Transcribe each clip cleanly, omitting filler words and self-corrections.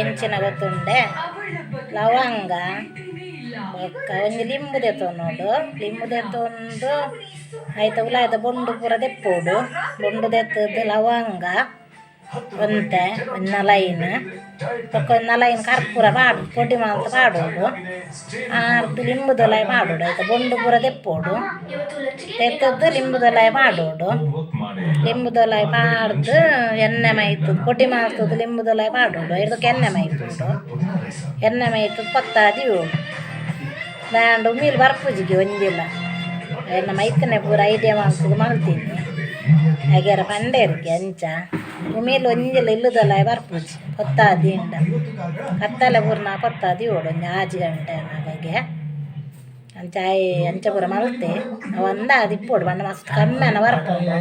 ಎಂಚಿನ ಗೊತ್ತುಂಡೆ ಲವಂಗ ಬೊಕ್ಕ ಒಂಜಿ ಲಿಂಬು ದೆತ್ತೊನೊಡು ಲಿಂಬು ದೆತ್ತೊಂದು ಐತ ಉಲಾಯಿದ ಬೊಂಡು ಪೂರ ದೆಪ್ಪೊಡು ಬೊಂಡು ದೆತ್ತದು ಲವಂಗ ಒಂತೆ ಒಂಜಿ ನಾಲೈನ್ ಬೊಕ್ಕ ಒಂಜಿ ನಾಲೈನ್ ಕರ್ಪೂರ ಪಾಡ್ ಪೊಡಿ ಮಲ್ತ್ ಪಾಡೊಡು ಆರ್ದ್ ಲಿಂಬುದೊಲಾಯಿ ಪಾಡೊಡು ಐತ ಬೊಂಡು ಪೂರ ದೆಪ್ಪೊಡು ದೆತ್ತುದು ಲಿಂಬುದೊಲಾಯಿ ಪಾಡೊಡು ಲಿಂಬುದೊಲಾಯಿ ಪಾಡ್ದು ಎಣ್ಣೆ ಮೈತುದು ಪೊಡಿ ಮಲ್ತುದು ಲಿಂಬುದೊಲಾಯಿ ಪಾಡೊಡು ಐರ್ದೊಕ ಎಣ್ಣೆ ಮೈಪೊಡು ಎಣ್ಣೆ ಮೈತುದು ಪೊತ್ತ ದೀವೊಡು ದಾಂಡ ಉಮಿಲ್ ಬರ್ಪುಜಿಗೆ ಒಂಜಿಲ ಎನ್ನ ಮೈತನೆ ಪೂರ ಐಡಿಯಾ ಮಲ್ತುದು ಮಲ್ತೀನಿ ಅಗೇರ ಪಂಡೇರಿಗೆ ಅಂಚ ಉಮಿಲ್ ಒಂಜಿಲ ಇಲ್ಲುದೊಲಾಯಿ ಬರ್ಪುಜಿ ಪೊತ್ತ ದೀಂಡ ಕತ್ತಲೆ ಪೂರ್ಣ ಪೊತ್ತ ದೀವೊಡು ಒಂಜಿ 6 ಗಂಟೆ ಆನಗಗೆ ಅಂಚ ಆಯೆ ಅಂಚ ಪೂರ ಮಲ್ತೆ ಅವು ಒಂದಾದಿಪ್ಪೊಡು ಪಂಡ ಮಸ್ತ್ ಕಮ್ಮೆನ ಬರ್ಪುಂಡು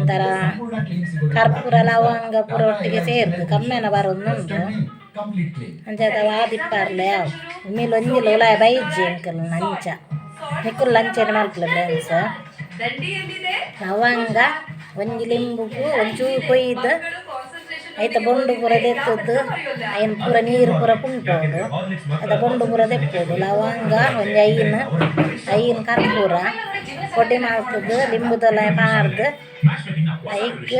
ಒಂಥರ ಕರ್ಪೂರ ಲವಂಗ ಪೂರ ಒಟ್ಟಿಗೆ ಸೇರ್ದು ಕಮ್ಮೆನ ಬರೊಂದುಂಡು ಅಂಚಾದ ವಾದಿಪ್ಪಾರ್ಲೆ ಅವು ಉಮಿಲ್ ಒಂಜಿಲ ಉಲಾಯಿ ಬೈಜಿ ಎಂಕಲ್ನ ಅಂಚ ನಿಕುಲು ಅಂಚನೆ ಮಲ್ಪುಲೆ ಫ್ರೆಂಡ್ಸ್. ಲವಂಗ ಒಂಜಿ ಲಿಂಬುಗು ಒಂಚೂರು ಕೊಯ್ದು ಐತ ಬೊಂಡು ಪೂರ ದೆತ್ತುದು ಐನ್ ಪೂರ ನೀರು ಪೂರ ಪುಂಟೋಡು ಐತ ಬೊಂಡು ಪೂರ ದೆಪ್ಪೊಡು ಲವಂಗ ಒಂಜಿ ಐನ್ ಐನ್ ಕರ್ಪೂರ ಪೊಡಿ ಮಲ್ತುದು ಲಿಂಬುದೊಲಾಯಿ ಪಾಡ್ದು ಐಕ್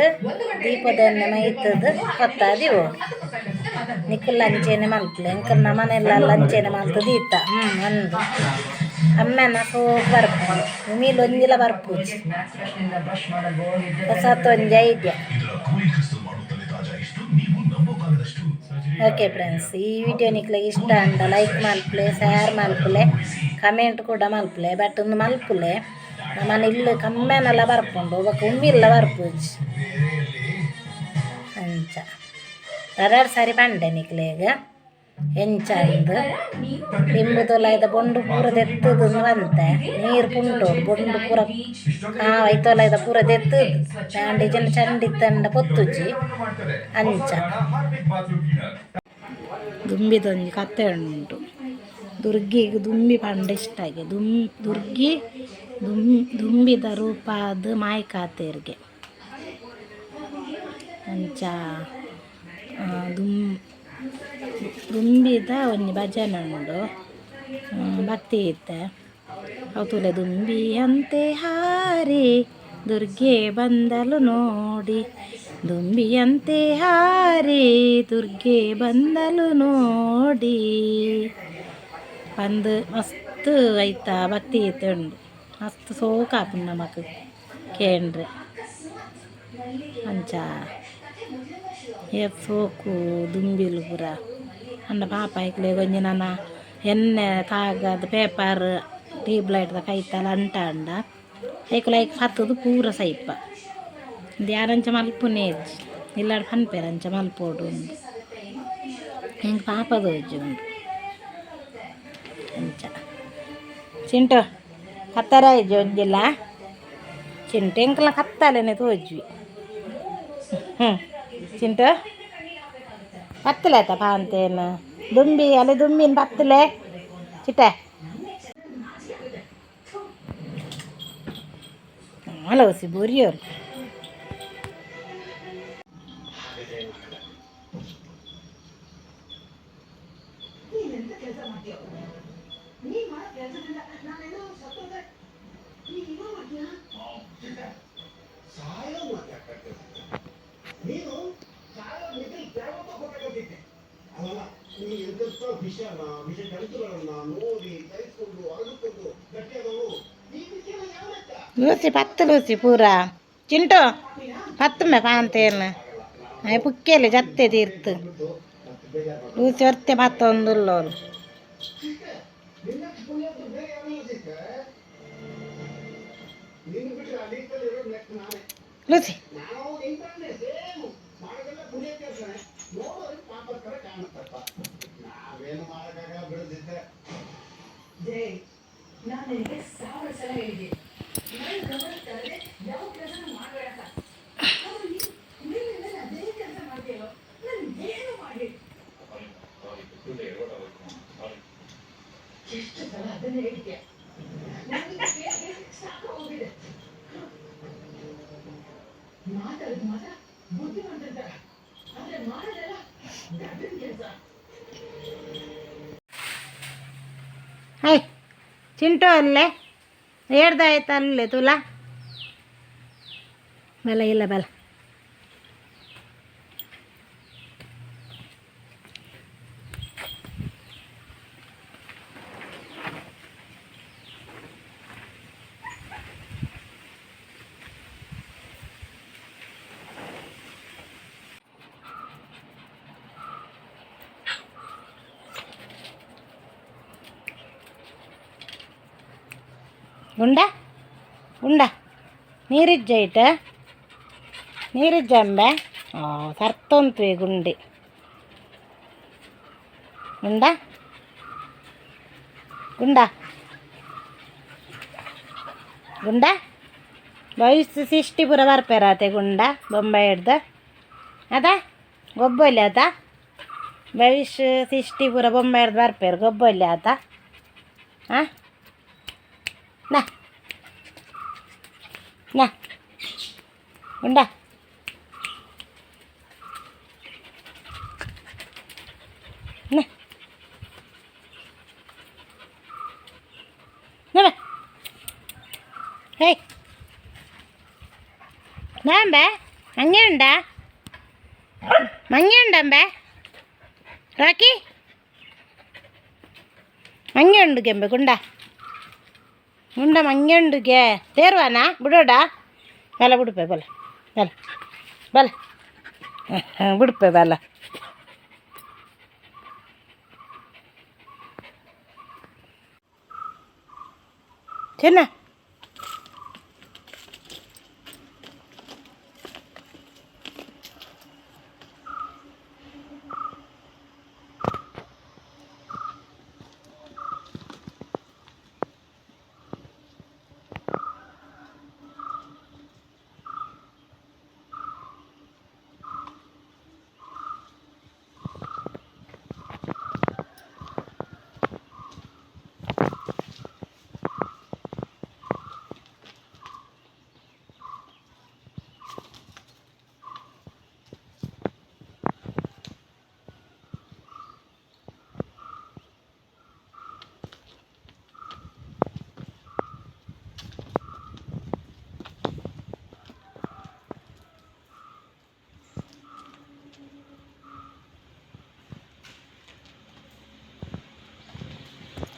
ದೀಪದ ಎಣ್ಣೆ ಮೈತುದು ಪೊತ್ತ ದೀವೊಡು ನಿಕುಲು ಅಂಚೆನೆ ಮಲ್ಪುಲೆ ಎಂಕಲ್ನ ಮನೆಲೆಲ್ಲ ಅಂಚೆನೆ ಮಲ್ತ್ ದೀತ ಅಂದ್ ಅಮ್ಮೆನ ಸೋಕು ಬರ್ಪುಂಡು ಉಮಿಲ್ ಒಂಜಿಲ ಬರ್ಪುಜಿ ಪೊಸತ್ ಒಂಜಿ ಐಡಿಯಾ. ಓಕೆ ಫ್ರೆಂಡ್ಸ್, ಈ ವಿಡಿಯೋ ನಿಕ್ಲೆಗ್ ಇಷ್ಟ ಆಂಡ ಲೈಕ್ ಮಲ್ಪುಲೆ, ಶೇರ್ ಮಲ್ಪುಲೆ, ಕಮೆಂಟ್ ಕೂಡ ಮಲ್ಪುಲೆ. ಬಟ್ ಉಂದು ಮಲ್ಪುಲೆ ನಮನ ಇಲ್ಲ್ ಕಮ್ಮೆನಲ ಬರ್ಪುಂಡು ಬೊಕ ಉಮಿಲ್ಲ ಬರ್ಪುಜಿ ಅಂಚ ರಡ್ಡ್ ಸಾರಿ ಪಂಡೆ ನಿಕ್ಲೆಗ್ ಎಂಚ ಅಂದ್ ಲಿಂಬುದೊಲಾಯ್ದ ಬೊಂಡು ಪೂರ ದೆತ್ತುದು ಬಂತೆ ನೀರು ಪುಂಟೋಡು ಬೊಂಡು ಪೂರ ಐತೊಲಾಯ್ದ ಪೂರ ದೆತ್ತುದು ಆಂಡ ಇಜ್ಜಂಡ ಚಂಡಿ ಇತ್ತಂಡ ಪೊತ್ತುಜಿ ಅಂಚ. ದುಂಬಿದೊಂಜಿ ಕತೆ ಉಂಟು. ದುರ್ಗಿಗ್ ದುಂಬಿ ಪಂಡ ಇಷ್ಟ ಆಗಿ ದುರ್ಗಿ ದುಂಬಿದ ರೂಪಾದ್ ಮಾಯಕಾತೆರ್ಗೆ ಅಂಚ ದುಂಬಿದ ಒಂಜಿ ಭಜನೆ ಉಂಡು ಭಕ್ತಿಗೀತೆ ಅವು ತೂಲೆ ದುಂಬಿಯಂತೆ ಹಾರಿ ದುರ್ಗೆ ಬಂದಳು ನೋಡಿ, ದುಂಬಿಯಂತೆ ಹಾರಿ ದುರ್ಗೆ ಬಂದಳು ನೋಡಿ ಪಂದ್ ಮಸ್ತ್ ಐತ ಭಕ್ತಿಗೀತೆ ಉಂಡು. ಮಸ್ತ್ ಸೋಕಾಪುಂಡು ನಮಕ್ ಕೇಂಡ್ರೆ. ಅಂಚ ಏತ್ ಸೋಕು ದುಂಬಿಲು ಪೂರ. ಅಂಡ ಪಾಪ ಐಕ್ಲೆಗ್ ಒಂಜಿ ನನ ಎಣ್ಣೆ ತಾಗದ್ ಪೇಪರ್ ಟ್ಯೂಬ್ ಲೈಟ್ ದ ಕೈತಲ್ ಅಂಟಾಂಡ ಐಕುಲು ಐಕ್ ಪತ್ತುದು ಪೂರ ಸೈಪ. ಉಂದು ಯಾರ್ ಅಂಚ ಮಲ್ಪುನೆ ಇಜ್ಜಿ. ಇಲ್ಲಡ್ ಪನ್ಪೆರ್ ಅಂಚ ಮಲ್ಪೊಡು ಇಂದ್. ಎಂಕ್ ಪಾಪ ತೋಜುಂಡು ಅಂಚ. ಚಿಂಟು ಕತ್ತರ ಇಜ್ಜಿ ಒಂಜಿಲ ಚಿಂಟು ಎಂಕಲ್ನ ಕತ್ತಲೆನೆ ತೋಜುವಿ. ಚಿಂಟು ಪತ್ತಲೆ ಆತ ಪಾಂತೇನು ದುಂಬಿ ಅಲ್ಲಿ ದುಂಬಿನ ಪತ್ತಲೆ ಚಿಟ್ಟೆ ಲೋಸಿ ಬೊರಿಯೋರು. ಲೂಸಿ ಪತ್ತು ಲೂಸಿ ಪೂರ ಚಿಂಟು ಪತ್ತುಮೆ ಪಾಂತೇನು ಆಯ್ ಪುಕ್ಕೆಲೆ ಜತ್ತೆ ತೀರ್ತು ಲೂಸಿ ಒರ್ತೆ ಪತ್ತೊಂದುಲ್ಲೋಲು. ಲೂಸಿ ಹೇ ಚಿಂಟು ಅಲ್ಲೇ ಏಡ್ದಾಯ್ತು ಅಲ್ಲೇ ತುಲಾ ಬಲ ಇಲ್ಲ ಬಲ. ಗುಂಡ ಗುಂಡ ನೀರಿಜ್ಜೈಟ ನೀರಿಜ್ಜಂಬೆ ಸರ್ತೊಂತುವೆ ಗುಂಡಿ ಗುಂಡ ಗುಂಡ ಗುಂಡ ವಯಸ್ಸು ಸಿಷ್ಟಿ ಪೂರ ಬರ್ಪೇರಾತೆ ಗುಂಡ ಬೊಂಬೈ ಹಿಡ್ದು ಅದ ಗೊಬ್ಬೊಲಿ ಆತ ಭವಿಷ್ಯ ಸಿಷ್ಟಿ ಪೂರ ಬೊಂಬೈ ಹಿಡ್ದು ಬರ್ಪೇರು ಗೊಬ್ಬೊಲಿ ಆತ. ಹಾಂ ನಾ ನಾ ಗುಂಡ ನಾ ನಾ ಹೇ ನಾಂಬೆ ಮಂಗೆ ಮಂಗೆ ಉಂಡಂಬೆ ರಾಕಿ ಮಂಗೆ ಉಂಡು ಗೆಂಬೆ ಗುಂಡ ಗುಂಡ ಮಂಗೆ ಉಂಡುಗೆ ತೇರ್ವಾನಾ ಬಿಡೋಡ ಬಲ ಬಿಡುಪೆ ಬಲ ಬಲ ಬಲ ಬಿಡುಪೆ ಬಲ. ಚೆನ್ನ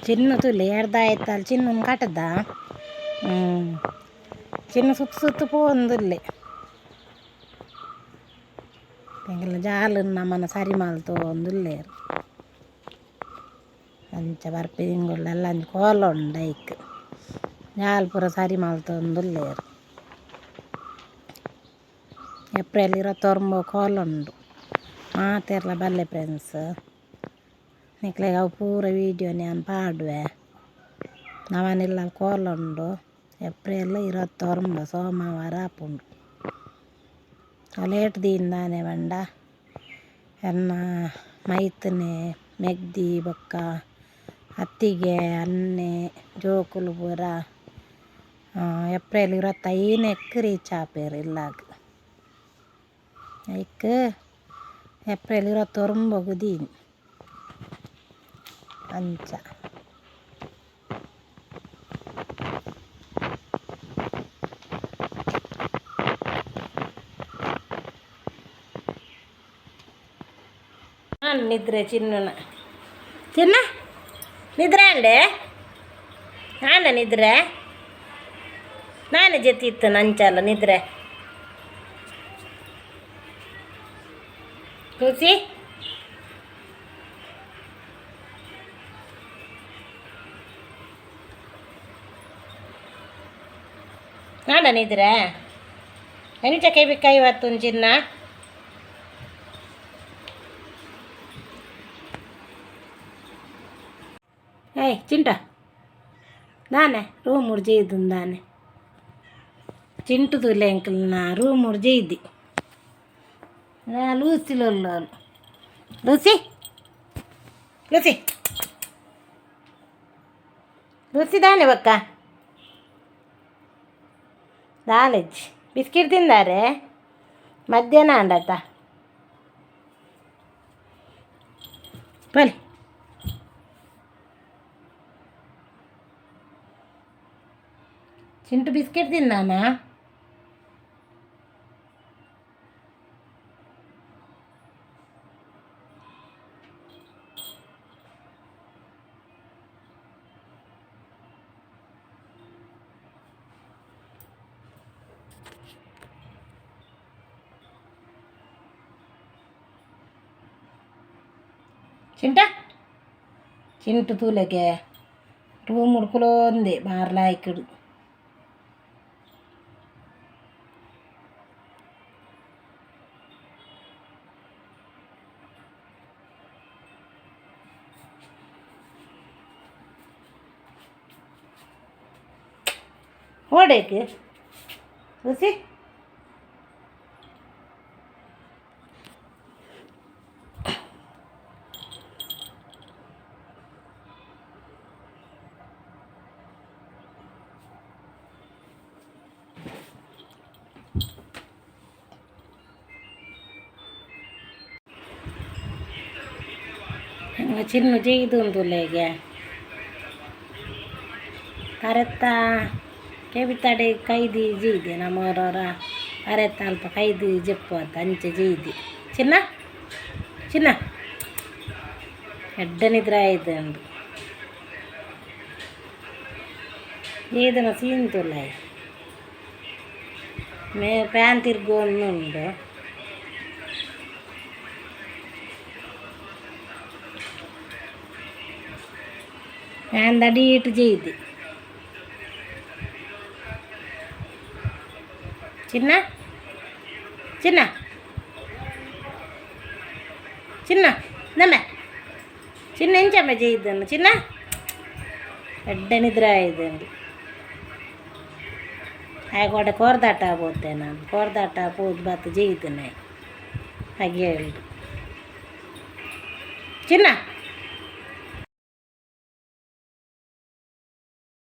ಚಿನ್ನ ತುಲೆ ಎರ್ದ ಆಯ್ತಲ್ಲ ಚಿನ್ನನ್ ಕಟ್ಟದ ಚಿನ್ನ ಸುತ್ತ ಸುತ್ತ ಪೋಂದುಲ್ಲೆ ಎಂಕಲ್ನ ಜಾಲು ನಮನ ಸರಿ ಮಲ್ತೊಂದುಲ್ಲೆರ್ ಅಂಚ ಬರ್ಪಿ ತಿಂಗೊಲ್ಡೆಲ್ಲ ಅಂಚ ಕೋಲ ಉಂಡು ಐಕ್ ಜಾಲ್ ಪೂರ ಸರಿ ಮಲ್ತೊಂದುಲ್ಲೆರ್. ಏಪ್ರಿಲ್ 29 ಕೋಲ ಉಂಡು ಮಾತೆರ್ಲ ಬಲ್ಲೆ ಫ್ರೆಂಡ್ಸ್. ನಿಕ್ಲೆಗ್ ಅವು ಪೂರ ವೀಡಿಯೋ ಯಾನ್ ಪಾಡುವೆ. ನಮನ ಕೋಲ ಉಂಡು ಏಪ್ರಿಲ್ 29 ಸೋಮವಾರ ಆಪುಂಡು. ಲೇಟ್ ದೀಂದಾನೆ ಪಂಡ ಎನ್ನ ಮೈತನೆ ಮೆಗ್ದಿ ಬೊಕ್ಕ ಅತ್ತಿಗೆ ಅಣ್ಣೆ ಜೋಕುಲು ಪೂರ ಏಪ್ರಿಲ್ 25ಕ್ ರೀಚ್ ಆಪೆರ್ ಇಲ್ಲಾಗ್. ಐಕ್ ಏಪ್ರಿಲ್ 29 ದೀನಿ ಅಂಚ. ನಿದ್ರೆ ಚಿನ್ನನ ಚಿನ್ನ ನಿದ್ರೆ ಅಂಡೆ ಆಂಡ ನಿದ್ರೆ ನಾನೇ ಜೊತೆ ಇತ್ತು ನಂಚಲ್ಲ ನಿದ್ರೆ ತುಳಸಿ ಆಂಡ ನಿದ್ರೆ ಎಂಚ ಕೈ ಕೈ ಬತ್ತುಂಡು ಚಿನ್ನ. ಏಯ್ ಚಿಂಟ ದಾನೆ ರೂಮ್ ಜೈದು ದಾನೆ ಚಿಂಟು ತೂಲೆ ಎಂಕಲ್ನ ರೂಮ್ ಜೈದಿ ಲೂಸಿಲುಲ್ಲ Lucy Lucy Lucy ದಾನೆ ಬಕ್ಕ ದಾಲೆಜ್ಜಿ ಬಿಸ್ಕಿಟ್ ತಿಂದಾರೆ ಮಧ್ಯಾಹ್ನ ಆಂಡತ ಬಲೆ. ಚಿಂಟು ಬಿಸ್ಕೆಟ್ ತಿನ್ನಾನ? ಚಿಂಟ ಚಿಂಟು ತೂಲೆಗೆ ರೂಮ್ ಹುಡ್ಕಲೋಂದೆ ಬಾರ್ಲಾಯ್ಕಿಡು. ಓಡೇಕೆ ರುಸಿ? ಚಿನ್ನು ಜೆಯ್ದುಂದುಲ್ಲೆಗೆ ತರೆತ್ತ ಕೆಬಿತಡೆ ಕೈದಿ ಜೆಯ್ದೆ ನಮ್ಮವರವರ ತರೆತ್ತ ಅಲ್ಪ ಕೈದಿ ಜೆಪ್ಪು ಅಂತ ಅಂಚೆ ಜೆಯ್ದೆ. ಚಿನ್ನ ಚಿನ್ನ ಎಡ್ಡೆ ನಿದ್ರೆ ಆಯ್ತು ಜೆಯ್ದನ ಸೀನ್ ತುಲ್ಲ ಮೇ ಪ್ಯಾನ್ ತಿರ್ಗೊಂದುಂಡು. ಫ್ಯಾನ್ ಅಡೀಟ್ ಜೆಯ್ದೆ. ಚಿನ್ನ ಚಿನ್ನ ಚಿನ್ನ ನಮ್ಮೆ ಚಿನ್ನ ಎಂಚಮ್ಮ ಜೆಯ್ದನ್ನು ಚಿನ್ನ ಎಡ್ಡೆ ನಿದ್ರೆ ಆಯ್ತು. ಆಯ್ಕೋಡೆ ಕೋರ್ದಾಟ ಪೋತೆ ನಾನು ಕೋರ್ದಾಟ ಪೋದು ಬತ್ತು ಜೆಯ್ದನೆ ಹಾಗೆ ಹೇಳಿ. ಚಿನ್ನ.